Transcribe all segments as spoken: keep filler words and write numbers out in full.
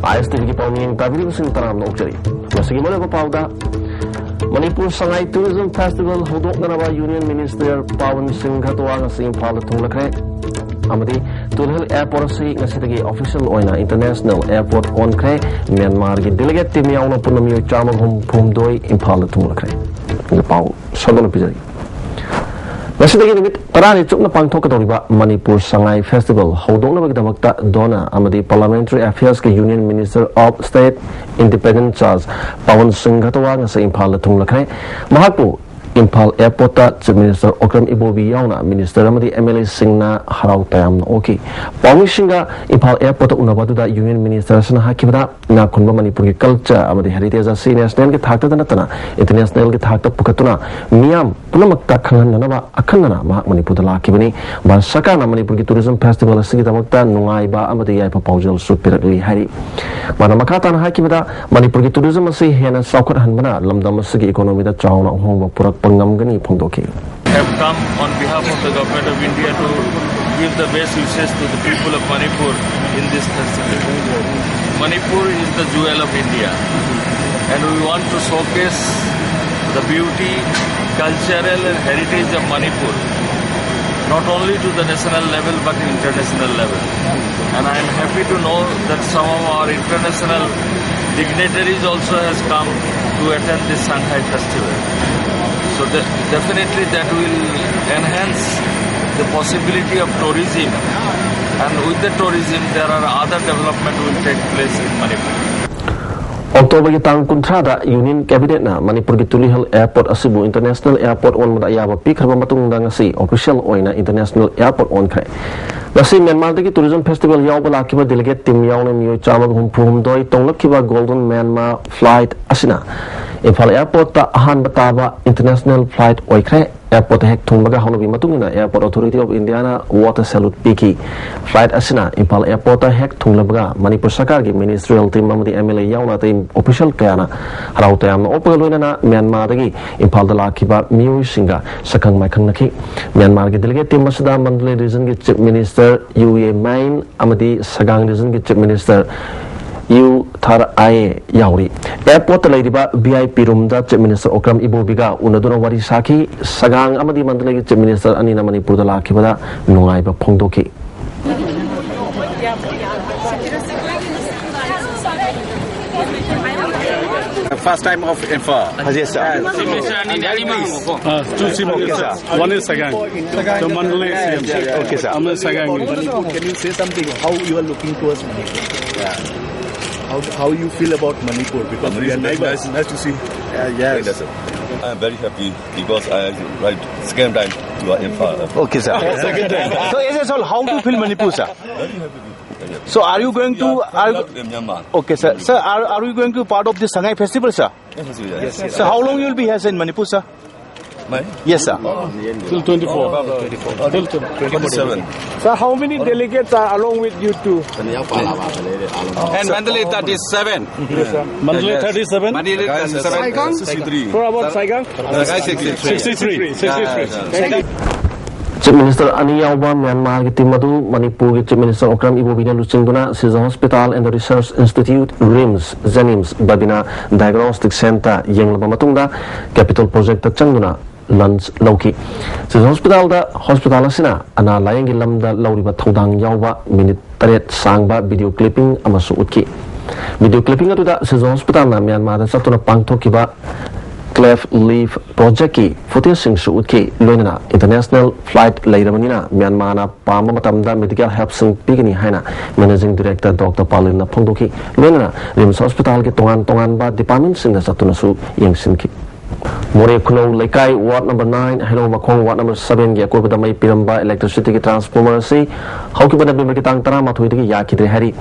ꯑꯥꯏ ꯑꯦꯁ T ꯚꯤꯒꯤ ꯄꯥꯎꯃꯤ ꯇꯥꯕꯤꯔꯤꯕꯁꯤꯡ ꯇꯔꯥꯝꯅ ꯑꯣꯛꯆꯔꯤ꯫ ꯉꯁꯤꯒꯤ ꯃꯔꯨꯑꯣꯏꯕ ꯄꯥꯎꯗ, Manipur Sangai Tourism Festival ꯍꯧꯗꯣꯛꯅꯅꯕ Union Minister ꯄꯥꯋꯟ ꯁꯤꯡ ꯘꯇꯣꯋꯥ ꯉꯁꯤ ꯏꯝꯐꯥꯜꯗ ꯊꯨꯡꯂꯈ꯭ꯔꯦ꯫ ꯑꯃꯗꯤ ꯇꯨꯂꯤꯍꯜ Airport ꯑꯁꯤ ꯉꯁꯤꯗꯒꯤ official ꯑꯣꯏꯅ International Airport ꯑꯣꯟꯈ꯭ꯔꯦ꯫ ꯃ꯭ꯌꯥꯟꯃꯥꯔꯒꯤ delegate team ꯌꯥꯎꯅ ꯄꯨꯟꯅ ꯃꯤꯑꯣꯏ ꯆꯥꯝꯃꯒ ꯍꯨꯝꯐꯨꯍꯨꯝꯗꯣꯏ ꯏꯝꯐꯥꯜꯗ ꯊꯨꯡꯂꯈ꯭ꯔꯦ꯫ ꯄꯥꯎ ꯁꯟꯗꯣꯛꯅ ꯄꯤꯖꯔꯤ꯫ ꯉꯁꯤꯗꯒꯤ ꯅꯨꯃꯤꯠ ꯇꯔꯥꯅꯤ ꯆꯨꯞꯅ ꯄꯥꯡꯊꯣꯛꯀꯗꯧꯔꯤꯕ ꯃꯅꯤꯄꯨꯔ ꯁꯉꯥꯏ Festival ꯍꯧꯗꯣꯛꯅꯕꯒꯤꯗꯃꯛꯇ ꯗꯣꯅ ꯑꯃꯗꯤ Parliamentary Affairsꯀꯤ Union Minister of State Independent Charge ꯄꯥꯋꯟ ꯁꯤꯡ ꯘꯇꯣꯋꯥ ꯉꯁꯤ ꯏꯝꯐꯥꯜꯗ ꯊꯨꯡꯂꯈ꯭ꯔꯦ꯫ ꯃꯍꯥꯛꯄꯨ ꯏꯝꯐꯥꯜ Airportꯇ Chief Minister ꯑꯣꯀ꯭ꯔꯝ ꯏꯕꯣꯕꯤ ꯌꯥꯎꯅ Minister ꯑꯃꯗꯤ M L Aꯁꯤꯡꯅ ꯍꯔꯥꯎ ꯇꯌꯥꯝꯅ ꯑꯣꯛꯈꯤ꯫ ꯄꯥꯎꯃꯤꯁꯤꯡꯒ ꯏꯝꯐꯥꯜ Airportꯇ ꯎꯅꯕ ꯑꯗꯨꯗ Union Ministerꯁꯤꯅ ꯍꯥꯏꯈꯤꯕꯗ, ꯏꯅꯥꯛ ꯈꯨꯟꯕ ꯃꯅꯤꯄꯨꯔꯒꯤ culture ꯑꯃꯗꯤ heritageꯁꯤ nationalꯒꯤ ꯊꯥꯛꯇꯗ ꯅꯠꯇꯅ internationalꯒꯤ ꯊꯥꯛꯇ ꯄꯨꯈꯠꯇꯨꯅ ꯃꯤꯌꯥꯝ ꯄꯨꯝꯅꯃꯛꯇ ꯈꯪꯍꯟꯅꯅꯕ ꯑꯈꯟꯅꯅ ꯃꯍꯥꯛ ꯃꯅꯤꯄꯨꯔꯗ ꯂꯥꯛꯈꯤꯕꯅꯤ꯫ ꯚꯥꯔꯠ ꯁꯔꯀꯥꯔꯅ ꯃꯅꯤꯄꯨꯔꯒꯤ tourism festival ꯑꯁꯤꯒꯤꯗꯃꯛꯇ ꯅꯨꯡꯉꯥꯏꯕ ꯑꯃꯗꯤ ꯌꯥꯏꯐ ꯄꯥꯎꯖꯦꯜꯁꯨ ꯄꯤꯔꯛꯂꯤ ꯍꯥꯏꯔꯤ꯫ ꯃꯥꯅ ꯃꯈꯥ ꯇꯥꯅ ꯍꯥꯏꯈꯤꯕꯗ, ꯃꯅꯤꯄꯨꯔꯒꯤ tourism ꯑꯁꯤ ꯍꯦꯟꯅ ꯆꯥꯎꯈꯠꯍꯟꯕꯅ ꯂꯝꯗꯝ ꯑꯁꯤꯒꯤ economyꯗ ꯆꯥꯎꯅ ꯑꯍꯣꯡꯕ ꯄꯨꯔꯛꯄ ꯉꯝꯒꯅꯤ ꯐꯣꯡꯗꯣꯛꯈꯤ꯫ Have come on behalf of the Government of India to give the best wishes to the people of Manipur in this festival. Manipur is the jewel of India, and we want to showcase the beauty, cultural and heritage of Manipur, not only to the national level but international level. And I am happy to know that some of our international dignitaries also has come to attend this Shanghai festival. So de- definitely that will enhance the possibility of tourism, and with the tourism there are other development will take place in Manipur. ꯑꯣꯛꯇꯣꯕꯔꯒꯤ ꯇꯥꯡ ꯀꯨꯟꯊ꯭ꯔꯥꯗ Union Cabinetꯅ ꯃꯅꯤꯄꯨꯔꯒꯤ Tulihal Airport ꯑꯁꯤꯕꯨ International Airport ꯑꯣꯟꯕꯗ ꯑꯌꯥꯕ ꯄꯤꯈ꯭ꯔꯕ ꯃꯇꯨꯡꯗ ꯉꯁꯤ official ꯑꯣꯏꯅ International Airport ꯑꯣꯟꯈ꯭ꯔꯦ꯫ ꯉꯁꯤ ꯃ꯭ꯌꯥꯟꯃꯥꯔꯗꯒꯤ tourism festival ꯌꯥꯎꯕ ꯂꯥꯛꯈꯤꯕ delegate team ꯌꯥꯎꯅ ꯃꯤꯑꯣꯏ ꯆꯥꯝꯃꯒ ꯍꯨꯝꯐꯨꯍꯨꯝꯗꯣꯏ ꯇꯣꯡꯂꯛꯈꯤꯕ Golden Myanmar flight ꯑꯁꯤꯅ ꯏꯝꯐꯥꯜ Airportꯇ ꯑꯍꯥꯟꯕ ꯇꯥꯕ international flight ꯑꯣꯏꯈ꯭ꯔꯦ꯫ Airportꯇ ꯍꯦꯛ ꯊꯨꯡꯕꯒ ꯍꯧꯅꯕꯤ ꯃꯇꯨꯡ ꯏꯟꯅ Airport Authority of Indiaꯅ water salute ꯄꯤꯈꯤ꯫ Flight ꯑꯁꯤꯅ ꯏꯝꯐꯥꯜ Airportꯇ ꯍꯦꯛ ꯊꯨꯡꯂꯕꯒ ꯃꯅꯤꯄꯨꯔ ꯁꯔꯀꯥꯔꯒꯤ ministerial team ꯑꯃꯗꯤ M L A ꯌꯥꯎꯅ ꯑꯇꯩ official ꯀꯌꯥꯅ ꯍꯔꯥꯎ ꯇꯌꯥꯝꯅ ꯑꯣꯛꯄꯒ ꯂꯣꯏꯅꯅ ꯃ꯭ꯌꯥꯟꯃꯥꯔꯗꯒꯤ ꯏꯝꯐꯥꯜꯗ ꯂꯥꯛꯈꯤꯕ ꯃꯤꯑꯣꯏꯁꯤꯡꯒ ꯁꯛꯈꯪ ꯃꯥꯏꯈꯪꯅꯈꯤ꯫ ꯃ꯭ꯌꯥꯟꯃꯥꯔꯒꯤ delegate team ꯑꯁꯤꯗ Mandalay regionꯒꯤ Chief Minister U A Main ꯑꯃꯗꯤ ꯁꯒꯥꯡ regionꯒꯤ Chief Minister ꯌꯨ ꯊꯥꯔꯛꯑꯦ ꯌꯥꯎꯔꯤ꯫ ꯑꯦꯌꯔꯄꯣꯔꯠꯇ ꯂꯩꯔꯤꯕ ꯚꯤ ꯑꯥꯏ ꯄꯤ ꯔꯨꯝꯗ ꯆꯤꯐ ꯃꯤꯅꯤꯁꯇꯔ ꯑꯣꯀ꯭ꯔꯝ ꯏꯕꯣꯕꯤꯒ ꯎꯅꯗꯨꯅ ꯋꯥꯔꯤ ꯁꯥꯈꯤ꯫ ꯁꯒꯥꯡ ꯑꯃꯗꯤ ꯃꯟꯗꯂꯦꯒꯤ ꯆꯤꯐ ꯃꯤꯅꯤꯁꯇꯔ ꯑꯅꯤꯅ ꯃꯅꯤꯄꯨꯔꯗ ꯂꯥꯛꯈꯤꯕꯗ ꯅꯨꯡꯉꯥꯏꯕ ꯐꯣꯡꯗꯣꯛꯈꯤ꯫ First time of Imphal. Yes, sir. Uh, two Chief Ministers. One is Sagaing. The Mandalay C M. Okay, sir. I'm a Sagaing. Manipur, can you say something how you are looking towards Manipur? How, how you feel about Manipur? Because we are neighbors. Nice, nice to see. Yeah, yes. I am very happy because I arrived second time to Imphal. Okay, sir. So, as a whole, how do you feel Manipur, sir? So, are you going to? Are you, Myanmar. Okay, sir. Sir, are, are you going to part of the Sagaing festival, sir? Yes, yes. So, how long you will be here in Manipur, sir? My Yes, sir. Till twenty-four. Till twenty-four. twenty-seven. Sir, how many delegates are along with you two? And Mandalay thirty-seven. Mandalay thirty-seven. Mandalay thirty-seven. Sagaing? sixty-three. What about Sagaing? Sagaing sixty-three. Sixty-three. Sixty-three. Chief minister ꯑꯅꯤ ꯌꯥꯎꯕ ꯃ꯭ꯌꯥꯟꯃꯥꯔꯒꯤ team ꯑꯗꯨ ꯃꯅꯤꯄꯨꯔꯒꯤ chief minister Okram ꯏꯕꯣꯕꯤꯅ ꯂꯨꯆꯤꯡꯗꯨꯅ Shija hospital and research institute, RIMS, JNIMS, Babina diagnostic centre ꯌꯦꯡꯂꯕ ꯃꯇꯨꯡꯗ ꯀꯦꯄꯤꯇꯣꯜ project ꯆꯪꯗꯨꯅ lunch ꯂꯧꯈꯤ꯫ ꯁꯤꯖ ꯍꯣꯁꯄꯤꯇꯥꯜꯗ ꯍꯣꯁꯄꯤꯇꯥꯜ ꯑꯁꯤꯅ ꯑꯅꯥ ꯂꯥꯌꯦꯡꯒꯤ ꯂꯝꯗ ꯂꯧꯔꯤꯕ ꯊꯧꯗꯥꯡ ꯌꯥꯎꯕ ꯃꯤꯅꯤꯠ ꯇꯔꯦꯠ ꯁꯥꯡꯕ ꯚꯤꯗꯤꯑꯣ ꯀ꯭ꯂꯤꯞꯄꯤꯡ ꯑꯃꯁꯨ ꯎꯠꯈꯤ꯫ ꯚꯤꯗꯤꯑꯣ ꯀ꯭ꯂꯤꯞꯄꯤꯡ ꯑꯗꯨꯗ ꯁꯤꯖ ꯍꯣꯁꯄꯤꯇꯥꯜꯅ ꯃ꯭ꯌꯥꯟꯃꯥꯔꯗ ꯆꯠꯇꯨꯅ ꯄꯥꯡꯊꯣꯛꯈꯤꯕ ꯀ꯭ꯂꯦꯐ ꯂꯤꯐ ꯄ꯭ꯔꯣꯖꯦꯛꯀꯤ ꯐꯨꯇꯦꯖꯁꯤꯡꯁꯨ ꯎꯠꯈꯤ꯫ ꯂꯣꯏꯅꯅ ꯏꯟꯇꯔꯅꯦꯁꯅꯦꯜ ꯐ꯭ꯂꯥꯏꯠ ꯂꯩꯔꯕꯅꯤꯅ ꯃ꯭ꯌꯥꯟꯃꯥꯔꯅ ꯄꯥꯝꯕ ꯃꯇꯝꯗ ꯃꯦꯗꯤꯀꯦꯜ ꯍꯦꯜꯞꯁꯤꯡ ꯄꯤꯒꯅꯤ ꯍꯥꯏꯅ ꯃꯦꯅꯦꯖꯤꯡ ꯗꯤꯔꯦꯛꯇꯔ ꯗꯣꯛꯇꯔ ꯄꯥꯂꯤꯟꯅ ꯐꯣꯡꯗꯣꯛꯈꯤ꯫ ꯂꯣꯏꯅꯅ ꯔꯤꯝꯁ ꯍꯣꯁꯄꯤꯇꯥꯜꯒꯤ ꯇꯣꯉꯥꯟ ꯇꯣꯉꯥꯟꯕ ꯗꯤꯄꯥꯔꯠꯃꯦꯟꯁꯤꯡꯗ ꯆꯠꯇꯨꯅꯁꯨ ꯌꯦꯡꯁꯤꯟꯈꯤ꯫ ꯃꯣꯔꯦ ꯈꯨꯅꯧ ꯂꯩꯀꯥꯏ ꯋꯥꯔꯗ ꯅꯝꯕꯔ ꯅꯥꯏꯟ, ꯍꯩꯅꯧ ꯃꯈꯣꯡ ꯋꯥꯔꯗ ꯅꯝꯕꯔ ꯁꯕꯦꯟꯒꯤ ꯑꯀꯣꯏꯕꯗ ꯃꯩ ꯄꯤꯔꯝꯕ ꯏꯂꯦꯛꯇ꯭ꯔꯤꯁꯤꯇꯤꯒꯤ ꯇ꯭ꯔꯥꯟꯁꯐꯣꯔꯃꯔ ꯑꯁꯤ ꯍꯧꯈꯤꯕ ꯅꯕꯦꯝꯕꯔꯒꯤ ꯇꯥꯡ ꯇꯔꯥꯃꯥꯊꯣꯏꯗꯒꯤ ꯌꯥꯈꯤꯗ꯭ꯔꯦ ꯍꯥꯏꯔꯤ꯫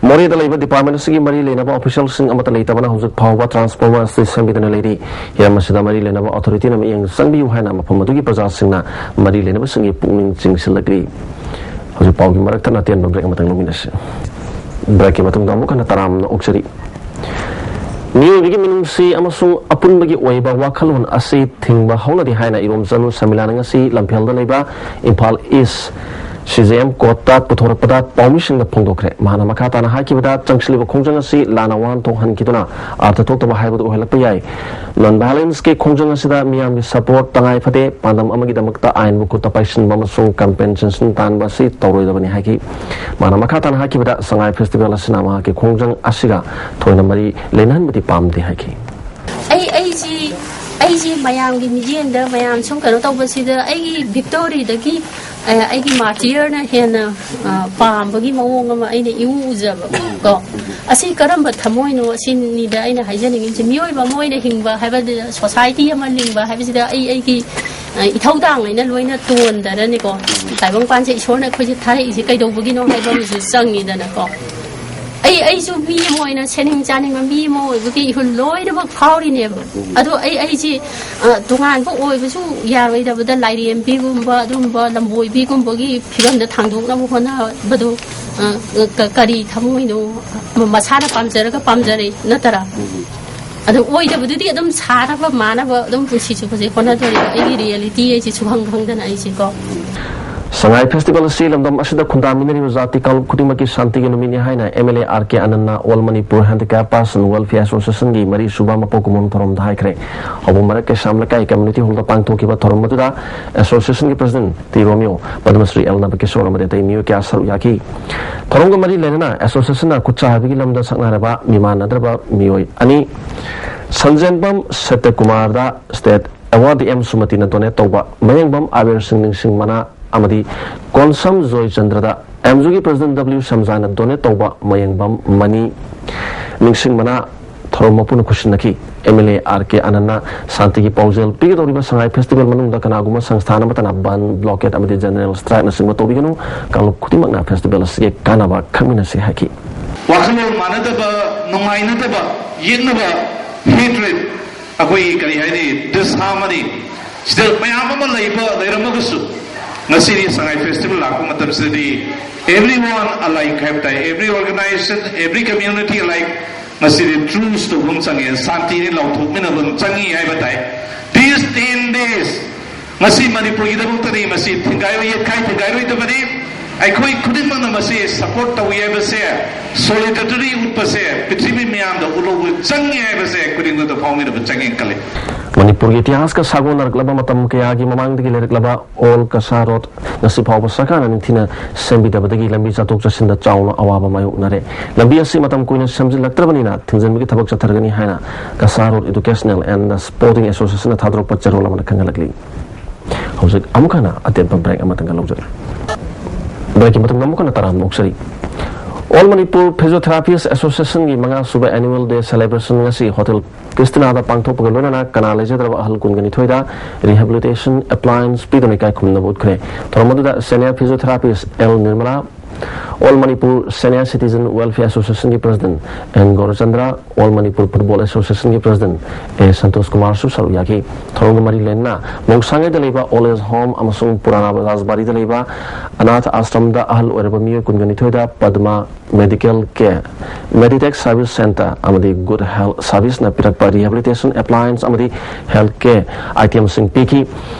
ꯃꯣꯔꯦꯗ ꯂꯩꯕ ꯗꯤꯄꯥꯔꯠꯃꯦꯟ ꯑꯁꯤꯒꯤ ꯃꯔꯤ ꯂꯩꯅꯕ ꯑꯣꯐꯤꯁꯤꯌꯦꯜꯁꯤꯡ ꯑꯃꯠꯇ ꯂꯩꯇꯕꯅ ꯍꯧꯖꯤꯛ ꯐꯥꯎꯕ ꯇ꯭ꯔꯥꯟꯁꯐꯣꯔꯃꯔ ꯑꯁꯤ ꯁꯦꯝꯕꯤꯗꯅ ꯂꯩꯔꯤ꯫ ꯍꯤꯔꯝ ꯑꯁꯤꯗ ꯃꯔꯤ ꯂꯩꯅꯕ ꯑꯣꯊꯣꯔꯤꯇꯤꯅ ꯃꯤꯠꯌꯦꯡ ꯆꯪꯕꯤꯌꯨ ꯍꯥꯏꯅ ꯃꯐꯝ ꯑꯗꯨꯒꯤ ꯄ꯭ꯔꯖꯥꯁꯤꯡꯅ ꯃꯔꯤ ꯂꯩꯅꯕꯁꯤꯡꯒꯤ ꯄꯨꯛꯅꯤꯡ ꯆꯤꯡꯁꯤꯜꯂꯛꯂꯤ꯫ ꯍꯧꯖꯤꯛ ꯄꯥꯎꯒꯤ ꯃꯔꯛ ꯊꯠꯅ ꯑꯇꯦꯟꯕ ꯕ꯭ꯔꯦꯛ ꯑꯃꯇꯪ ꯂꯧꯃꯤꯟꯅꯁꯤ꯫ ꯕ꯭ꯔꯦꯛꯀꯤ ꯃꯇꯨꯡꯗ ꯑꯃꯨꯛ ꯍꯟꯅ ꯇꯔꯥꯝꯅ ꯑꯣꯛꯆꯔꯤ꯫ ꯃꯤꯑꯣꯏꯕꯒꯤ ꯃꯤꯅꯨꯡꯁꯤ ꯑꯃꯁꯨꯡ ꯑꯄꯨꯟꯕꯒꯤ ꯑꯣꯏꯕ ꯋꯥꯈꯜꯂꯣꯟ ꯑꯁꯤ ꯊꯤꯡꯕ ꯍꯧꯅꯗꯦ ꯍꯥꯏꯅ ꯏꯔꯣꯝꯆꯅꯨ ꯁꯃꯤꯂꯥꯅ ꯉꯁꯤ ꯂꯝꯐꯦꯜꯗ ꯂꯩꯕ ꯏꯝꯐꯥꯜ ꯏꯁ ꯁꯤ ꯖꯦ ꯑꯦꯝ ꯀꯣꯔꯠꯇ ꯄꯨꯊꯣꯔꯛꯄꯗ ꯄꯥꯎꯃꯤꯁꯤꯡꯅ ꯐꯣꯡꯗꯣꯛꯈ꯭ꯔꯦ꯫ ꯃꯍꯥꯛꯅ ꯃꯈꯥ ꯇꯥꯅ ꯍꯥꯏꯈꯤꯕꯗ, ꯆꯪꯁꯤꯜꯂꯤꯕ ꯈꯣꯡꯖꯪ ꯑꯁꯤ ꯂꯥꯟꯅ ꯋꯥꯍꯟꯊꯣꯛ ꯍꯟꯈꯤꯗꯨꯅ ꯑꯥꯔꯊ ꯊꯣꯛꯇꯕ ꯍꯥꯏꯕꯗꯨ ꯑꯣꯏꯍꯜꯂꯛꯄ ꯌꯥꯏ꯫ ꯅꯟ ꯚꯥꯏꯑꯣꯂꯦꯟꯁꯀꯤ ꯈꯣꯡꯖꯪ ꯑꯁꯤꯗ ꯃꯤꯌꯥꯝꯒꯤ ꯁꯄꯣꯔꯠ ꯇꯉꯥꯏ ꯐꯗꯦ, ꯄꯥꯟꯗꯝ ꯑꯃꯒꯤꯗꯃꯛꯇ ꯑꯥꯏꯟꯕꯨ ꯈꯨꯠꯇ ꯄꯥꯏꯁꯤꯟꯕ ꯑꯃꯁꯨꯡ ꯀꯝꯄꯦꯟꯁꯦꯁꯟ ꯇꯥꯟꯕ ꯑꯁꯤ ꯇꯧꯔꯣꯏꯗꯕꯅꯤ ꯍꯥꯏꯈꯤ꯫ ꯃꯍꯥꯛꯅ ꯃꯈꯥ ꯇꯥꯅ ꯍꯥꯏꯈꯤꯕꯗ, ꯁꯉꯥꯏ ꯐꯦꯁꯇꯤꯚꯦꯜ ꯑꯁꯤꯅ ꯃꯍꯥꯛꯀꯤ ꯈꯣꯡꯖꯪ ꯑꯁꯤꯒ ꯊꯣꯏꯅ ꯃꯔꯤ ꯂꯩꯅꯍꯟꯕꯗꯤ ꯄꯥꯝꯗꯦ ꯍꯥꯏꯈꯤ꯫ ꯑꯩ ꯑꯩꯁꯤ ꯑꯩꯁꯤ ꯃꯌꯥꯝꯒꯤ ꯃꯤꯠꯌꯦꯡꯗ, ꯃꯌꯥꯝ ꯁꯨꯝ ꯀꯩꯅꯣ ꯇꯧꯕꯁꯤꯗ, ꯑꯩꯒꯤ ꯚꯤꯛꯇꯣꯔꯤꯗꯒꯤ ꯑ, ꯑꯩꯒꯤ ꯃꯥꯔꯇꯤꯌꯔꯅ ꯍꯦꯟꯅ ꯑ, ꯄꯥꯝꯕꯒꯤ ꯃꯑꯣꯡ ꯑꯃ ꯑꯩꯅ ꯏꯎ ꯎꯖꯕ ꯀꯣ꯫ ꯑꯁꯤ ꯀꯔꯝꯕ ꯊꯃꯣꯏꯅꯣ, ꯑꯁꯤꯅꯤꯗ ꯑꯩꯅ ꯍꯥꯏꯖꯅꯤꯡꯉꯤꯁꯦ꯫ ꯃꯤꯑꯣꯏꯕ ꯑꯃ ꯑꯣꯏꯅ ꯍꯤꯡꯕ ꯍꯥꯏꯕꯗꯤ, ꯁꯣꯁꯥꯏꯇꯤ ꯑꯃ ꯂꯤꯡꯕ ꯍꯥꯏꯕꯁꯤꯗ ꯑꯩ ꯑꯩꯒꯤ ꯑ, ꯏꯊꯧꯗꯥꯡ ꯂꯣꯏꯅ ꯂꯣꯏꯅ ꯇꯣꯟꯗꯅꯅꯤꯀꯣ꯫ ꯇꯥꯏꯕꯪꯄꯥꯟꯁꯦ ꯏꯁꯣꯔꯅ ꯑꯩꯈꯣꯏꯁꯦ ꯊꯥꯔꯛꯏꯁꯦ ꯀꯩꯗꯧꯕꯒꯤꯅꯣ ꯍꯥꯏꯕ ꯑꯃꯁꯨ ꯆꯪꯉꯤꯗꯅꯀꯣ꯫ ꯑꯩ ꯑꯩꯁꯨ ꯃꯤ ꯑꯃ ꯑꯣꯏꯅ, ꯁꯦꯠꯅꯤꯡ ꯆꯥꯅꯤꯡꯕ ꯃꯤ ꯑꯃ ꯑꯣꯏꯕꯒꯤ ꯏꯍꯨꯜ ꯂꯣꯏꯅꯃꯛ ꯐꯥꯎꯔꯤꯅꯦꯕ꯫ ꯑꯗꯣ ꯑꯩ ꯑꯩꯁꯤ ꯑ, ꯇꯣꯉꯥꯟꯕ ꯑꯣꯏꯕꯁꯨ ꯌꯥꯔꯣꯏꯗꯕꯗ, ꯂꯥꯏꯔꯦꯝꯕꯤꯒꯨꯝꯕ, ꯑꯗꯨꯒꯨꯝꯕ ꯂꯝꯕꯣꯏꯕꯤꯒꯨꯝꯕꯒꯤ ꯐꯤꯕꯝꯗ ꯊꯥꯡꯗꯣꯛꯅꯕ ꯍꯣꯠꯅꯕꯗꯣ ꯑ, ꯀ- ꯀꯔꯤ ꯊꯃꯣꯏꯅꯣ? ꯃꯁꯥꯅ ꯄꯥꯝꯖꯔꯒ ꯄꯥꯝꯖꯔꯦ ꯅꯠꯇ꯭ꯔꯥ? ꯑꯗꯨ ꯑꯣꯏꯗꯕꯗꯨꯗꯤ ꯑꯗꯨꯝ ꯁꯥꯅꯕ ꯃꯥꯅꯕ ꯑꯗꯨꯝ ꯄꯨꯟꯁꯤ ꯆꯨꯞꯄꯁꯦ ꯍꯣꯠꯅꯗꯣꯔꯤꯕ꯫ ꯑꯩꯒꯤ ꯔꯤꯌꯦꯂꯤꯇꯤ ꯑꯩꯁꯦ ꯁꯨꯈꯪ ꯈꯪꯗꯅ ꯑꯩꯁꯦꯀꯣ꯫ ꯁꯉꯥꯏ ꯐꯦꯁꯇꯤꯚꯦꯜ ꯑꯁꯤ ꯂꯝꯗꯝ ꯑꯁꯤꯗ ꯈꯨꯟꯗꯥꯃꯤꯟꯅꯔꯤꯕ ꯖꯥꯇꯤ ꯀꯥꯡꯂꯨꯞ ꯈꯨꯗꯤꯡꯃꯛꯀꯤ ꯁꯥꯟꯇꯤꯒꯤ ꯅꯨꯃꯤꯠꯅꯤ ꯍꯥꯏꯅ M L A R K ꯑꯅꯟꯅ all Manipur handicapped person welfare ꯑꯦꯁꯣꯁꯤꯌꯦꯁꯟꯒꯤ ꯃꯔꯤ ꯁꯨꯕ ꯃꯄꯣꯛ ꯀꯨꯝꯑꯣꯟ ꯊꯧꯔꯝꯗ ꯍꯥꯏꯈ꯭ꯔꯦ꯫ ꯍꯧꯕꯨꯝ ꯃꯔꯛ ꯀꯩꯁꯥꯝ ꯂꯩꯀꯥꯏ ꯀꯝꯃ꯭ꯌꯨꯅꯤꯇꯤ ꯍꯣꯜꯗ ꯄꯥꯡꯊꯣꯛꯈꯤꯕ ꯊꯧꯔꯝ ꯑꯗꯨꯗ ꯑꯦꯁꯣꯁꯤꯌꯦꯁꯟꯒꯤ ꯄ꯭ꯔꯁꯤꯗꯦꯟꯠ ꯇꯤ ꯔꯣꯃꯤꯌꯣ, ꯄꯗꯃꯁ꯭ꯔꯤ ꯑꯦꯜ ꯅꯕꯀꯤꯁꯣꯔ ꯑꯃꯗꯤ ꯑꯇꯩ ꯃꯤꯑꯣꯏ ꯀꯌꯥ ꯁꯔꯨꯛ ꯌꯥꯈꯤ꯫ ꯊꯧꯔꯝꯒ ꯃꯔꯤ ꯂꯩꯅꯅ ꯑꯦꯁꯣꯁꯤꯌꯦꯁꯟꯅ ꯈꯨꯠꯁꯥ ꯍꯩꯕꯒꯤ ꯂꯝꯗ ꯁꯛꯅꯔꯕ ꯃꯤꯃꯥꯟꯅꯗ꯭ꯔꯕ ꯃꯤꯑꯣꯏ ꯑꯅꯤ, ꯁꯟꯖꯦꯟꯕꯝ ꯁꯇ꯭ꯌꯀꯨꯃꯥꯔꯗ ꯁ꯭ꯇꯦꯠ ꯑꯦꯋꯥꯔꯗ ꯑꯦꯝ ꯁꯨꯃꯇꯤꯅ ꯗꯣꯅꯦꯠ ꯇꯧꯕ ꯃꯌꯦꯡꯕꯝ ꯑꯕꯦꯔ ꯁꯤꯡ ꯅꯤꯡꯁꯤꯡ ꯃꯅꯥ ꯑꯃꯗꯤ ꯀꯣꯟꯁꯝ ꯖꯣꯏꯆꯟꯗ꯭ꯔꯗ ꯑꯦꯝ ꯖꯨꯒꯤ ꯄ꯭ꯔꯁꯤꯗꯦꯟꯠ ꯗꯕ꯭ꯂꯤꯎ ꯁꯝꯖꯥꯅ ꯗꯣꯅꯦꯠ ꯇꯧꯕ ꯃꯌꯦꯡꯕꯝ ꯃꯅꯤ ꯅꯤꯡꯁꯤꯡ ꯃꯅꯥ ꯊꯧꯔꯝ ꯃꯄꯨꯅ ꯈꯨꯠꯁꯤꯟꯅꯈꯤ꯫ M L A R K ꯑꯅꯟꯅ ꯁꯥꯟꯇꯤꯒꯤ ꯄꯥꯎꯖꯦꯜ ꯄꯤꯒꯗꯧꯔꯤꯕ ꯁꯉꯥꯏ ꯐꯦꯁꯇꯤꯚꯦꯜ ꯃꯅꯨꯡꯗ ꯀꯅꯥꯒꯨꯝꯕ ꯁꯪꯁꯊꯥꯟ ꯑꯃꯠꯇꯅ ꯕꯟ, ꯕ꯭ꯂꯣꯀꯦꯠ ꯑꯃꯗꯤ ꯖꯦꯅꯔꯦꯜ ꯁ꯭ꯇ꯭ꯔꯥꯏꯛꯅꯆꯤꯡꯕ ꯇꯧꯕꯤꯒꯅꯨ꯫ ꯀꯥꯡꯂꯨꯞ ꯈꯨꯗꯤꯡꯃꯛꯅ ꯐꯦꯁꯇꯤꯚꯦꯜ ꯑꯁꯤꯒꯤ ꯀꯥꯟꯅꯕ ꯈꯪꯃꯤꯟꯅꯁꯤ ꯍꯥꯏꯈꯤ꯫ ꯋꯥꯈꯜꯂꯣꯟ ꯃꯥꯟꯅꯗꯕ, ꯅꯨꯡꯉꯥꯏꯅꯗꯕ, ꯌꯦꯛꯅꯕ, ꯍꯦꯇ꯭ꯔꯦꯠ, ꯑꯩꯈꯣꯏꯒꯤ ꯀꯔꯤ ꯍꯥꯏꯅꯤ, ꯗ꯭ꯔꯤꯁꯥ ꯑꯃꯅꯤ꯫ ꯁꯤꯗ ꯃꯌꯥꯝ ꯑꯃ ꯂꯩꯕ ꯂꯩꯔꯝꯃꯒꯁꯨ, ꯉꯁꯤꯗꯤ ꯁꯉꯥꯏ ꯐꯦꯁꯇꯤꯚꯦꯜ ꯂꯥꯛꯄ ꯃꯇꯝꯁꯤꯗꯗꯤ everyone alike ꯍꯥꯏꯕ ꯇꯥꯏ, every organization, every community alike ꯉꯁꯤꯗꯤ ꯇ꯭ꯔꯨꯁ ꯇꯧꯕ ꯑꯃ ꯆꯪꯉꯦ, ꯁꯥꯟꯇꯤꯅꯤ ꯂꯥꯎꯊꯣꯛꯃꯤꯟꯅꯕ ꯑꯃ ꯆꯪꯉꯤ ꯍꯥꯏꯕ ꯇꯥꯏ꯫ These ten days ꯃꯁꯤ ꯃꯅꯤꯄꯨꯔꯒꯤꯗꯃꯛꯇꯅꯤ꯫ ꯃꯁꯤ ꯊꯤꯡꯒꯥꯏꯔꯣꯏ, ꯌꯦꯠꯈꯥꯏ ꯊꯤꯡꯒꯥꯏꯔꯣꯏꯗꯕꯅꯤ꯫ ꯑꯩꯈꯣꯏ ꯈꯨꯗꯤꯡꯃꯛꯅ ꯃꯁꯤ ꯁꯄꯣꯔꯠ ꯇꯧꯏ ꯍꯥꯏꯕꯁꯦ, ꯁꯣꯂꯤꯗꯥꯔꯤꯇꯤ ꯎꯠꯄꯁꯦ ꯄ꯭ꯔꯤꯊꯤꯕꯤ ꯃꯤꯌꯥꯝꯗ ꯎꯠꯍꯧꯕ ꯆꯪꯉꯤ ꯍꯥꯏꯕꯁꯦ ꯈꯨꯗꯤꯡꯃꯛꯇ ꯐꯥꯎꯃꯤꯟꯅꯕ ꯆꯪꯉꯦꯅ ꯈꯜꯂꯤ꯫ ꯃꯅꯤꯄꯨꯔꯒꯤ ꯏꯇꯤꯍꯥꯁꯀ ꯁꯥꯒꯣꯟꯅꯔꯛꯂꯕ ꯃꯇꯝ ꯀꯌꯥꯒꯤ ꯃꯃꯥꯡꯗꯒꯤ ꯂꯩꯔꯛꯂꯕ ꯑꯣꯜ ꯀꯁꯥ ꯔꯣꯗ ꯉꯁꯤ ꯐꯥꯎꯕ ꯁꯔꯀꯥꯔꯅ ꯅꯤꯡꯊꯤꯅ ꯁꯦꯝꯕꯤꯗꯕꯗꯒꯤ ꯂꯝꯕꯤ ꯆꯠꯊꯣꯛ ꯆꯠꯁꯤꯟꯗ ꯆꯥꯎꯅ ꯑꯋꯥꯕ ꯃꯥꯌꯣꯛꯅꯔꯦ꯫ ꯂꯝꯕꯤ ꯑꯁꯤ ꯃꯇꯝ ꯀꯨꯏꯅ ꯁꯦꯝꯖꯤꯜꯂꯛꯇ꯭ꯔꯕꯅꯤꯅ ꯊꯤꯡꯖꯤꯟꯕꯒꯤ ꯊꯕꯛ ꯆꯠꯊꯔꯒꯅꯤ ꯍꯥꯏꯅ ꯀꯁꯥ ꯔꯣꯗ ꯏꯗꯨꯀꯦꯁꯅꯦꯜ ꯑꯦꯟ ꯁ꯭ꯄꯣꯔꯇꯤꯡ ꯑꯦꯁꯣꯁꯤꯌꯦꯁꯟꯅ ꯊꯥꯗꯣꯔꯛꯄ ꯆꯦꯔꯣꯜ ꯑꯃꯅ ꯈꯪꯍꯜꯂꯛꯂꯤ꯫ ꯍꯧꯖꯤꯛ ꯑꯃꯨꯛ ꯍꯟꯅ ꯑꯇꯦꯟꯕ ꯕ꯭ꯔꯦꯛ ꯑꯃꯇꯪꯒ ꯂꯧꯖꯔꯤ꯫ ꯕ꯭ꯔꯦꯛꯀꯤ ꯃꯇꯨꯡꯗ ꯑꯃꯨꯛ ꯍꯟꯅ ꯇꯔꯥꯝꯅ ꯑꯣꯛꯆꯔꯤ꯫ ꯑꯣꯜ ꯃꯅꯤꯄꯨꯔ ꯐꯤꯖꯤꯑꯣꯊꯦꯔꯥꯄꯤꯁ ꯑꯦꯁꯣꯁꯤꯌꯦꯁꯟꯒꯤ ꯃꯉꯥ ꯁꯨꯕ ꯑꯦꯅꯨꯋꯦꯜ ꯗꯦ ꯁꯦꯂꯦꯕ꯭ꯔꯦꯁꯟ ꯉꯁꯤ ꯍꯣꯇꯦꯜ ꯀ꯭ꯔꯤꯁꯇꯤꯅꯥꯗ ꯄꯥꯡꯊꯣꯛꯄꯒ ꯂꯣꯏꯅꯅ ꯀꯅꯥ ꯂꯩꯖꯗ꯭ꯔꯕ ꯑꯍꯜ ꯀꯨꯟꯒ ꯅꯤꯊꯣꯏꯗ ꯔꯤꯍꯦꯕꯤꯂꯤꯇꯦꯁꯟ ꯑꯦꯄ꯭ꯂꯥꯌꯦꯟꯁ ꯄꯤꯗꯨꯅ ꯏꯀꯥꯏ ꯈꯨꯝꯅꯕ ꯎꯠꯈ꯭ꯔꯦ꯫ ꯊꯧꯔꯝ ꯑꯗꯨꯗ senior physiotherapist L Nirmala, all Manipur senior citizen welfare ꯑꯦꯁꯣꯁꯤꯌꯦꯁꯟꯒꯤ president N Gourachandra, all Manipur football ꯑꯦꯁꯣꯁꯤꯌꯦꯁꯟꯒꯤ ꯄ꯭ꯔꯁꯤꯗꯦꯟꯠ ꯑꯦ ꯁꯟꯇꯣꯁ ꯀꯨꯃꯥꯔꯁꯨ ꯁꯔꯨꯛ ꯌꯥꯈꯤ꯫ ꯊꯧꯔꯝꯒ ꯃꯔꯤ ꯂꯩꯅꯅ ꯃꯣꯡꯁꯥꯡꯉꯩꯗ ꯂꯩꯕ ꯑꯣꯜ ꯑꯦꯖ ꯍꯣꯝ ꯑꯃꯁꯨꯡ ꯄꯨꯔꯥꯅꯥ ꯔꯥꯖꯕꯥꯔꯤꯗ ꯂꯩꯕ ꯑꯅꯥꯊ ꯑꯥꯁ꯭ꯔꯝꯗ ꯑꯍꯜ ꯑꯣꯏꯔꯕ ꯃꯤꯑꯣꯏ ꯀꯨꯟꯒ ꯅꯤꯊꯣꯏꯗ Padam medical care, Meditech service centre ꯑꯃꯗꯤ ꯒꯨꯗ ꯍꯦꯜꯊ ꯁꯥꯔꯚꯤꯁꯅ ꯄꯤꯔꯛꯄ ꯔꯤꯍꯦꯕꯤꯂꯤꯇꯦꯁꯟ ꯑꯦꯄ꯭ꯂꯥꯌꯦꯟꯁ ꯑꯃꯗꯤ ꯍꯦꯜꯊ ꯀꯦꯌꯔ ꯑꯥꯏꯇꯦꯝꯁꯤꯡ ꯄꯤꯈꯤ꯫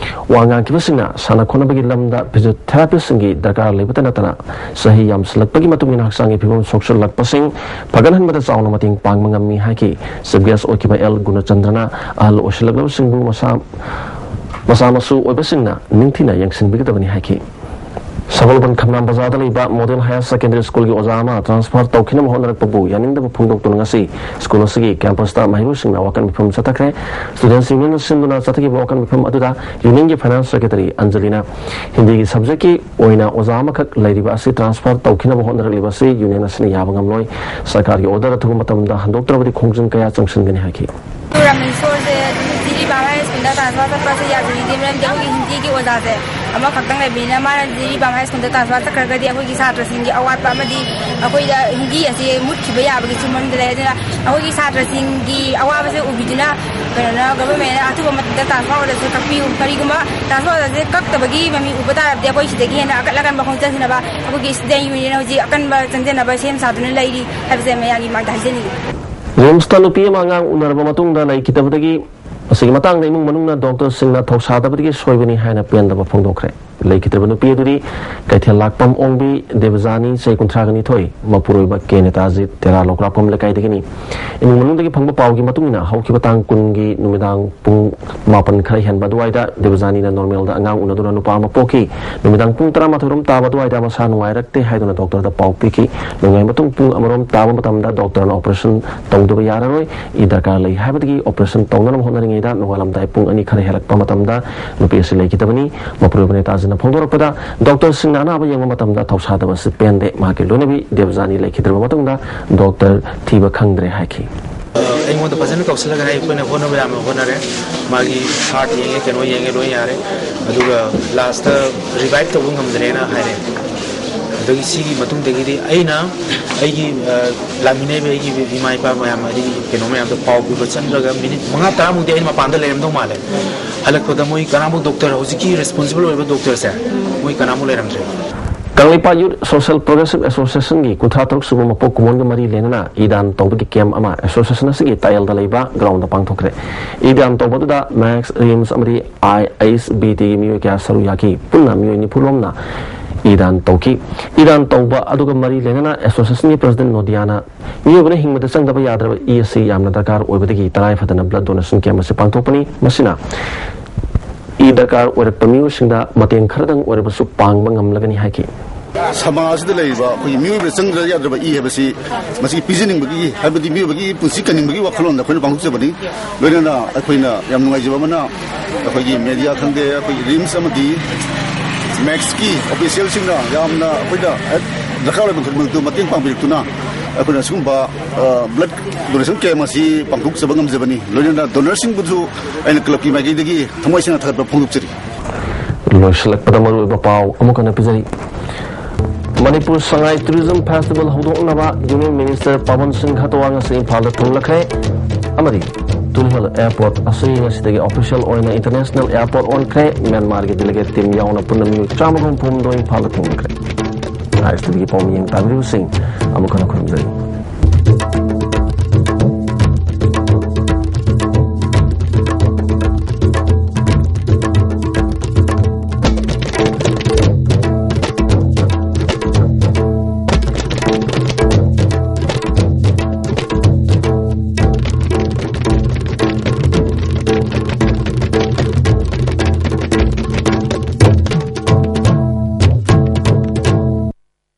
ꯋꯥ ꯉꯥꯡꯈꯤꯕꯁꯤꯡꯅ ꯁꯥꯟꯅ ꯈꯣꯠꯅꯕꯒꯤ ꯂꯝꯗ ꯐꯤꯖꯤꯑꯣꯊꯦꯔꯥꯄꯤꯁꯁꯤꯡꯒꯤ ꯗꯔꯀꯥꯔ ꯂꯩꯕꯇ ꯅꯠꯇꯅ ꯆꯍꯤ ꯌꯥꯝꯁꯤꯜꯂꯛꯄꯒꯤ ꯃꯇꯨꯡ ꯏꯟꯅ ꯍꯛꯆꯥꯡꯒꯤ ꯐꯤꯕꯝ ꯁꯣꯛꯆꯜꯂꯛꯄꯁꯤꯡ ꯐꯒꯠꯍꯟꯕꯗ ꯆꯥꯎꯅ ꯃꯇꯦꯡ ꯄꯥꯡꯕ ꯉꯝꯃꯤ ꯍꯥꯏꯈꯤ꯫ ꯆꯤꯐ ꯒꯦꯁ ꯑꯣꯏꯈꯤꯕ ꯑꯦꯜ ꯒꯨꯅꯆꯟꯗ꯭ꯔꯅ ꯑꯍꯜ ꯑꯣꯏꯁꯤꯜꯂꯛꯂꯕꯁꯤꯡꯕꯨ ꯃꯁꯥ, ꯃꯆꯥ ꯃꯁꯨ ꯑꯣꯏꯕꯁꯤꯡꯅ ꯅꯤꯡꯊꯤꯅ ꯌꯦꯡꯁꯤꯟꯕꯤꯒꯗꯕꯅꯤ ꯍꯥꯏꯈꯤ꯫ ꯁꯒꯣꯜꯕꯟ ꯈꯝꯅꯥꯝ ꯕꯖꯥꯔꯗ ꯂꯩꯕ ꯃꯣꯗꯦꯜ ꯍꯥꯌꯔ ꯁꯦꯀꯦꯟꯗꯔꯤ ꯁ꯭ꯀꯨꯜꯒꯤ ꯑꯣꯖꯥ ꯑꯃ ꯇ꯭ꯔꯥꯟꯁꯐꯔ ꯇꯧꯈꯤꯅꯕ ꯍꯣꯠꯅꯔꯛꯄꯕꯨ ꯌꯥꯅꯤꯡꯗꯕ ꯐꯣꯡꯗꯣꯛꯇꯨꯅ ꯉꯁꯤ ꯁ꯭ꯀꯨꯜ ꯑꯁꯤꯒꯤ ꯀꯦꯝꯄꯁꯇ ꯃꯍꯩꯔꯣꯏꯁꯤꯡꯅ ꯋꯥꯀꯠ ꯃꯤꯐꯝ ꯆꯠꯊꯈ꯭ꯔꯦ꯫ ꯁ꯭ꯇꯨꯗꯦꯟꯠꯁ ꯌꯨꯅꯤꯌꯟꯅ ꯁꯤꯟꯗꯨꯅ ꯆꯠꯊꯈꯤꯕ ꯋꯥꯀꯠ ꯃꯤꯐꯝ ꯑꯗꯨꯗ ꯌꯨꯅꯤꯌꯟꯒꯤ ꯐꯥꯏꯅꯥꯟꯁ ꯁꯦꯀ꯭ꯔꯦꯇꯔꯤ ꯑꯟꯖꯂꯤꯅ ꯍꯤꯟꯗꯤꯒꯤ ꯁꯕꯖꯦꯛꯀꯤ ꯑꯣꯏꯅ ꯑꯣꯖꯥ ꯑꯃꯈꯛ ꯂꯩꯔꯤꯕ ꯑꯁꯤ ꯇ꯭ꯔꯥꯟꯁꯐꯔ ꯇꯧꯈꯤꯅꯕ ꯍꯣꯠꯅꯔꯛꯂꯤꯕ ꯑꯁꯤ ꯌꯨꯅꯤꯌꯟ ꯑꯁꯤꯅ ꯌꯥꯕ ꯉꯝꯂꯣꯏ꯫ ꯁꯔꯀꯥꯔꯒꯤ ꯑꯣꯔꯗꯔ ꯑꯊꯨꯕ ꯃꯇꯝꯗ ꯍꯟꯗꯣꯛꯇ꯭ꯔꯕꯗꯤ ꯈꯣꯡꯖꯪ ꯀꯌꯥ ꯆꯪꯁꯤꯟꯒꯅꯤ ꯍꯥꯏꯈꯤ꯫ ꯔꯥꯃꯦꯁꯣꯔꯁꯦ ꯖꯤꯔꯤꯕꯥꯝ ꯍꯥꯏ ꯁ꯭ꯀꯨꯜꯗ ꯇ꯭ꯔꯥꯟꯁꯐꯔ ꯆꯠꯄꯁꯦ ꯌꯥꯖꯅꯤꯡꯗꯦ, ꯃꯔꯝꯗꯤ ꯑꯩꯈꯣꯏꯒꯤ ꯍꯤꯟꯗꯤꯒꯤ ꯑꯣꯖꯥꯁꯦ ꯑꯃꯈꯛꯇꯪ ꯂꯩꯕꯅꯤꯅ, ꯃꯥꯅ ꯖꯤꯔꯤꯕꯥꯝ ꯍꯥꯏ ꯁ꯭ꯀꯨꯜꯗ ꯇ꯭ꯔꯥꯟꯁꯐꯔ ꯆꯠꯈ꯭ꯔꯒꯗꯤ ꯑꯩꯈꯣꯏꯒꯤ ꯁꯥꯇ꯭ꯔꯁꯤꯡꯒꯤ ꯑꯋꯥꯠꯄ ꯑꯃꯗꯤ ꯑꯩꯈꯣꯏꯗ ꯍꯤꯟꯗꯤ ꯑꯁꯤ ꯃꯨꯠꯈꯤꯕ ꯌꯥꯕꯒꯤ ꯆꯨꯝꯕꯝꯗ ꯂꯩ꯫ ꯑꯗꯨꯅ ꯑꯩꯈꯣꯏꯒꯤ ꯁꯥꯇ꯭ꯔꯁꯤꯡꯒꯤ ꯑꯋꯥꯕꯁꯦ ꯎꯕꯤꯗꯨꯅ ꯀꯩꯅꯣꯅ ꯒꯚꯔꯟꯃꯦꯟꯅ ꯑꯊꯨꯕ ꯃꯇꯝꯗ ꯇ꯭ꯔꯥꯟꯁꯐꯔ ꯑꯣꯔꯗꯔꯁꯦ ꯀꯛꯄꯤꯌꯨ꯫ ꯀꯔꯤꯒꯨꯝꯕ ꯇ꯭ꯔꯥꯟꯁꯐꯔ ꯑꯣꯔꯗꯔꯁꯦ ꯀꯛꯇꯕꯒꯤ ꯃꯃꯤ ꯎꯕ ꯇꯥꯔꯕꯗꯤ ꯑꯩꯈꯣꯏ ꯁꯤꯗꯒꯤ ꯍꯦꯟꯅ ꯑꯀꯟ ꯑꯀꯟꯕ ꯈꯣꯡꯆꯪꯁꯤꯟꯅꯕ ꯑꯩꯈꯣꯏꯒꯤ ꯁ꯭ꯇꯨꯗꯦꯟꯠ ꯌꯨꯅꯤꯌꯟ ꯍꯧꯖꯤꯛ ꯑꯀꯟꯕ ꯆꯪꯁꯤꯟꯅꯕ ꯁꯦꯝ ꯁꯥꯗꯨꯅ ꯂꯩꯔꯤ ꯍꯥꯏꯕꯁꯦ ꯃꯌꯥꯝꯒꯤ ꯃꯥꯡꯗ ꯍꯥꯏꯖꯅꯤꯡꯉꯤ꯫ ꯔꯤꯝꯁꯇ ꯅꯨꯄꯤ ꯑꯃ ꯑꯉꯥꯡ ꯎꯅꯔꯕ ꯃꯇꯨꯡꯗ ꯂꯩꯈꯤꯗꯕꯗꯒꯤ ꯃꯁꯤꯒꯤ ꯃꯇꯥꯡꯗ ꯏꯃꯨꯡ ꯃꯅꯨꯡꯅ ꯗꯣꯛꯇꯔꯁꯤꯡꯅ ꯊꯧꯁꯥꯗꯕꯗꯒꯤ ꯁꯣꯏꯕꯅꯤ ꯍꯥꯏꯅ ꯄꯦꯟꯗꯕ ꯐꯣꯡꯗꯣꯛꯈ꯭ꯔꯦ꯫ ꯂꯩꯈꯤꯗ꯭ꯔꯕ ꯅꯨꯄꯤ ꯑꯗꯨꯗꯤ ꯀꯩꯊꯦꯜ ꯂꯥꯛꯄꯝ ꯑꯣꯡꯕꯤ ꯗꯦꯕꯖꯥꯅꯤ, ꯆꯍꯤ ꯀꯨꯟꯊ꯭ꯔꯥꯒ ꯅꯤꯊꯣꯏ, ꯃꯄꯨꯔꯣꯏꯕ ꯀꯦ ꯅꯦꯇꯥꯖꯤꯠ, ꯇꯦꯔꯥ ꯂꯧꯀ꯭ꯔꯥꯛꯄꯝ ꯂꯩꯀꯥꯏꯗꯒꯤꯅꯤ꯫ ꯏꯃꯨꯡ ꯃꯅꯨꯡꯗꯒꯤ ꯐꯪꯕ ꯄꯥꯎꯒꯤ ꯃꯇꯨꯡ ꯏꯟꯅ, ꯍꯧꯈꯤꯕ ꯇꯥꯡ ꯀꯨꯟꯒꯤ ꯅꯨꯃꯤꯗꯥꯡ ꯄꯨꯡ ꯃꯥꯄꯟ ꯈꯔ ꯍꯦꯟꯕ ꯑꯗꯨꯋꯥꯏꯗ ꯗꯦꯕꯖꯥꯅꯤꯅ ꯅꯣꯔꯃꯦꯜꯗ ꯑꯉꯥꯡ ꯎꯅꯗꯨꯅ ꯅꯨꯄꯥ ꯑꯃ ꯄꯣꯛꯈꯤ꯫ ꯅꯨꯃꯤꯗꯥꯡ ꯄꯨꯡ ꯇꯔꯥꯃꯥꯊꯣꯏ ꯔꯣꯝ ꯇꯥꯕ ꯑꯗꯨꯋꯥꯏꯗ ꯃꯁꯥ ꯅꯨꯡꯉꯥꯏꯔꯛꯇꯦ ꯍꯥꯏꯗꯨꯅ ꯗꯣꯛꯇꯔꯗ ꯄꯥꯎ ꯄꯤꯈꯤ꯫ ꯅꯣꯡꯌꯥꯏ ꯃꯇꯨꯡ ꯄꯨꯡ ꯑꯃꯔꯣꯝ ꯇꯥꯕ ꯃꯇꯝꯗ ꯗꯣꯛꯇꯔꯅ "ꯑꯣꯄꯔꯦꯁꯟ ꯇꯧꯗꯕ ꯌꯥꯔꯔꯣꯏ, ꯏ ꯗꯔꯀꯥꯔ ꯂꯩ" ꯍꯥꯏꯕꯗꯒꯤ ꯑꯣꯄꯔꯦꯁꯟ ꯇꯧꯅꯅꯕ ꯍꯣꯠꯅꯔꯤꯉꯩꯗ ꯅꯣꯡꯉꯥꯜꯂꯝꯗꯥꯏ ꯄꯨꯡ ꯑꯅꯤ ꯈꯔ ꯍꯦꯜꯂꯛꯄ ꯃꯇꯝꯗ ꯅꯨꯄꯤ ꯑꯁꯤ ꯂꯩꯈꯤꯗꯕꯅꯤ꯫ ꯃꯄꯨꯔꯣꯏꯕ ꯅꯦꯇꯥꯖꯤꯅ ꯐꯣꯡꯗꯣꯔꯛꯄꯗ, ꯗꯣꯛꯇꯔꯁꯤꯡꯅ ꯑꯅꯥꯕ ꯌꯦꯡꯕ ꯃꯇꯝꯗ ꯊꯧꯁꯥꯗꯕ ꯑꯁꯤ ꯄꯦꯟꯗꯦ꯫ ꯃꯍꯥꯛꯀꯤ ꯂꯣꯏꯅꯕꯤ ꯗꯦꯕꯖꯥꯅꯤ ꯂꯩꯈꯤꯗ꯭ꯔꯕ ꯃꯇꯨꯡꯗ ꯗꯣꯛꯇꯔ ꯊꯤꯕ ꯈꯪꯗ꯭ꯔꯦ ꯍꯥꯏꯈꯤ꯫ ꯑꯩꯉꯣꯟꯗ ꯐꯖꯅ ꯀꯧꯁꯤꯜꯂꯒ ꯍꯥꯏ, ꯑꯩꯈꯣꯏꯅ ꯍꯣꯠꯅꯕ ꯌꯥꯝꯅ ꯍꯣꯠꯅꯔꯦ꯫ ꯃꯥꯒꯤ ꯍꯥꯔꯠ ꯌꯦꯡꯉꯦ, ꯀꯩꯅꯣ ꯌꯦꯡꯉꯦ, ꯂꯣꯏ ꯌꯥꯔꯦ꯫ ꯑꯗꯨꯒ ꯂꯥꯁꯇ ꯔꯤꯚꯥꯏꯞ ꯇꯧꯕ ꯉꯝꯗ꯭ꯔꯦꯅ ꯍꯥꯏꯔꯦ꯫ ꯑꯗꯒꯤ ꯁꯤꯒꯤ ꯃꯇꯨꯡꯗꯒꯤꯗꯤ ꯑꯩꯅ ꯑꯩꯒꯤ, ꯑ, ꯂꯥꯛꯃꯤꯟꯅꯔꯤꯕ ꯑꯩꯒꯤ ꯏꯃꯥ ꯏꯄꯥ ꯃꯌꯥꯝ, ꯑꯗꯒꯤ ꯀꯩꯅꯣ ꯃꯌꯥꯝꯗꯣ ꯄꯥꯎ ꯄꯤꯕ ꯆꯪꯗ꯭ꯔꯒ ꯃꯤꯅꯤꯠ ꯃꯉꯥ ꯇꯔꯥꯃꯨꯛꯇꯤ ꯑꯩꯅ ꯃꯄꯥꯟꯗ ꯂꯩꯔꯝꯗꯧ ꯃꯥꯜꯂꯦ꯫ ꯍꯜꯂꯛꯄꯗ ꯃꯣꯏ ꯀꯅꯥꯃꯨꯛ, ꯗꯣꯛꯇꯔ, ꯍꯧꯖꯤꯛꯀꯤ ꯔꯦꯁꯄꯣꯟꯁꯤꯕꯜ ꯑꯣꯏꯕ ꯗꯣꯛꯇꯔꯁꯦ, ꯃꯣꯏ ꯀꯅꯥꯃꯨꯛ ꯂꯩꯔꯝꯗ꯭ꯔꯦ꯫ ꯀꯪꯂꯩꯄꯥꯛ ꯌꯨꯠ ꯁꯣꯁꯦꯜ ꯄ꯭ꯔꯣꯒ꯭ꯔꯦꯁꯤꯚ ꯑꯦꯁꯣꯁꯤꯌꯦꯁꯟꯒꯤ ꯀꯨꯟꯊ꯭ꯔꯥ ꯇꯔꯨꯛ ꯁꯨꯕ ꯃꯄꯣꯛ ꯀꯨꯝꯑꯣꯟꯒ ꯃꯔꯤ ꯂꯩꯅꯅ ꯏ ꯗꯥꯟ ꯇꯧꯕꯒꯤ ꯀꯦꯝꯞ ꯑꯃ ꯑꯦꯁꯣꯁꯤꯌꯦꯁꯟ ꯑꯁꯤꯒꯤ ꯇꯥꯏꯌꯦꯜꯗ ꯂꯩꯕ ꯒ꯭ꯔꯥꯎꯟꯗ ꯄꯥꯡꯊꯣꯛꯈ꯭ꯔꯦ꯫ ꯏ ꯗꯥꯟ ꯇꯧꯕꯗꯨꯗ ꯃꯦꯛꯁ, ꯔꯤꯝꯁ ꯑꯃꯗꯤ ꯑꯥꯏ ꯑꯩꯆ ꯕꯤ ꯇꯤꯒꯤ ꯃꯤꯑꯣꯏ ꯀꯌꯥ ꯁꯔꯨꯛ ꯌꯥꯈꯤ꯫ ꯄꯨꯟꯅ ꯃꯤꯑꯣꯏ ꯅꯤꯐꯨ ꯔꯣꯝꯅ ꯏ ꯗꯥꯟ ꯇꯧꯈꯤ꯫ ꯏ ꯗꯥꯟ ꯇꯧꯕ ꯑꯗꯨꯒ ꯃꯔꯤ ꯂꯩꯅꯅ ꯑꯦꯁꯣꯁꯤꯌꯦꯁꯟꯒꯤ ꯄ꯭ꯔꯁꯤꯗꯦꯟ ꯅꯣꯗꯤꯌꯥꯅ ꯃꯤꯑꯣꯏꯕꯅ ꯍꯤꯡꯕꯗ ꯆꯪꯗꯕ ꯌꯥꯗ꯭ꯔꯕ ꯏ ꯑꯁꯤ ꯌꯥꯝꯅ ꯗꯔꯀꯥꯔ ꯑꯣꯏꯕꯗꯒꯤ ꯇꯉꯥꯏ ꯐꯗꯅ ꯕ꯭ꯂꯗ ꯗꯣꯅꯦꯁꯟ ꯀꯦꯝꯞ ꯑꯁꯤ ꯄꯥꯡꯊꯣꯛꯄꯅꯤ꯫ ꯃꯁꯤꯅ ꯏ ꯗꯔꯀꯥꯔ ꯑꯣꯏꯔꯛꯄ ꯃꯤꯑꯣꯏꯁꯤꯡꯗ ꯃꯇꯦꯡ ꯈꯔꯗꯪ ꯑꯣꯏꯔꯕꯁꯨ ꯄꯥꯡꯕ ꯉꯝꯂꯒꯅꯤ ꯍꯥꯏꯈꯤ꯫ ꯁꯃꯥꯖ ꯑꯁꯤꯗ ꯂꯩꯔꯤꯕ ꯑꯩꯈꯣꯏꯒꯤ ꯃꯤꯑꯣꯏꯕꯗ ꯆꯪꯗ꯭ꯔꯕ ꯌꯥꯗ꯭ꯔꯕ ꯏ ꯍꯥꯏꯕꯁꯤ ꯃꯁꯤ ꯄꯤꯖꯅꯤꯡꯕꯒꯤ, ꯍꯥꯏꯕꯗꯤ ꯃꯤꯑꯣꯏꯕꯒꯤ ꯄꯨꯟꯁꯤ ꯀꯟꯅꯤꯡꯕꯒꯤ ꯋꯥꯈꯜꯂꯣꯟꯗ ꯑꯩꯈꯣꯏꯅ ꯄꯥꯡꯊꯣꯛꯆꯕꯅꯤ꯫ ꯂꯣꯏꯅꯅ ꯑꯩꯈꯣꯏꯅ ꯌꯥꯝ ꯅꯨꯡꯉꯥꯏꯖꯕ ꯑꯃꯅ, ꯑꯩꯈꯣꯏꯒꯤ ꯃꯦꯗꯤꯌꯥ ꯈꯪꯗꯦ, ꯑꯩꯈꯣꯏꯒꯤ ꯔꯤꯝꯁ ꯑꯃꯗꯤ ꯃꯦꯛꯁꯀꯤ ꯑꯣꯐꯤꯁꯤꯌꯦꯜꯁꯤꯡꯅ ꯌꯥꯝꯅ ꯑꯩꯈꯣꯏꯗ ꯗꯔꯀꯥꯔ ꯑꯣꯏꯕ ꯈꯨꯗꯤꯡꯃꯛꯇꯨ ꯃꯇꯦꯡ ꯄꯥꯡꯕꯤꯔꯛꯇꯨꯅ ꯑꯩꯈꯣꯏꯅ ꯁꯤꯒꯨꯝꯕ, ꯑ, ꯕ꯭ꯂꯗ ꯗꯣꯅꯦꯁꯟ ꯀꯦꯝꯞ ꯑꯁꯤ ꯄꯥꯡꯊꯣꯛꯆꯕ ꯉꯝꯖꯕꯅꯤ꯫ ꯂꯣꯏꯅꯅ ꯗꯣꯅꯔꯁꯤꯡꯕꯨꯁꯨ ꯑꯩꯅ ꯀ꯭ꯂꯕꯀꯤ ꯃꯥꯏꯀꯩꯗꯒꯤ ꯊꯃꯣꯏ ꯁꯦꯡꯅ ꯊꯥꯒꯠꯄ ꯐꯣꯡꯗꯣꯛꯆꯔꯤ꯫ ꯂꯣꯏꯁꯤꯜꯂꯛꯄꯗ ꯃꯔꯨꯑꯣꯏꯕ ꯄꯥꯎ ꯑꯃꯨꯛ ꯍꯟꯅ ꯄꯤꯖꯔꯤ꯫ Manipur Sangai tourism festival ꯍꯧꯗꯣꯛꯅꯕ union minister ꯄꯥꯕꯟ ꯁꯤꯡ ꯈꯇꯋꯥ ꯉꯁꯤ ꯏꯝꯐꯥꯜꯗ ꯊꯨꯡꯂꯈ꯭ꯔꯦ ꯑꯃꯗꯤ ꯇꯨꯂꯤꯍꯜ ꯑꯦꯌꯔꯄꯣꯔꯠ ꯑꯁꯤ ꯉꯁꯤꯗꯒꯤ ꯑꯣꯐꯤꯁꯤꯌꯦꯜ ꯑꯣꯏꯅ ꯏꯟꯇꯔꯅꯦꯁꯅꯦꯜ ꯑꯦꯌꯔꯄꯣꯔꯠ ꯑꯣꯟꯈ꯭ꯔꯦ꯫ ꯃ꯭ꯌꯥꯟꯃꯥꯔꯒꯤ ꯗꯦꯂꯤꯒꯦꯠ ꯇꯤꯝ ꯌꯥꯎꯅ ꯄꯨꯟꯅ ꯃꯤꯑꯣꯏ ꯆꯥꯝꯃꯒ ꯍꯨꯝꯐꯨ ꯍꯨꯝꯗꯣꯏ ꯏꯝꯐꯥꯜꯗ ꯊꯨꯡꯂꯈ꯭ꯔꯦ꯫ ꯑꯥꯏ ꯑꯦꯁ ꯇꯤꯚꯤꯒꯤ ꯄꯥꯎꯃꯤ ꯌꯦꯡ ꯇꯥꯕꯤꯔꯤꯕꯁꯤꯡ ꯑꯃꯨꯛ ꯍꯟꯅ ꯈꯨꯔꯨꯝꯖꯔꯤ꯫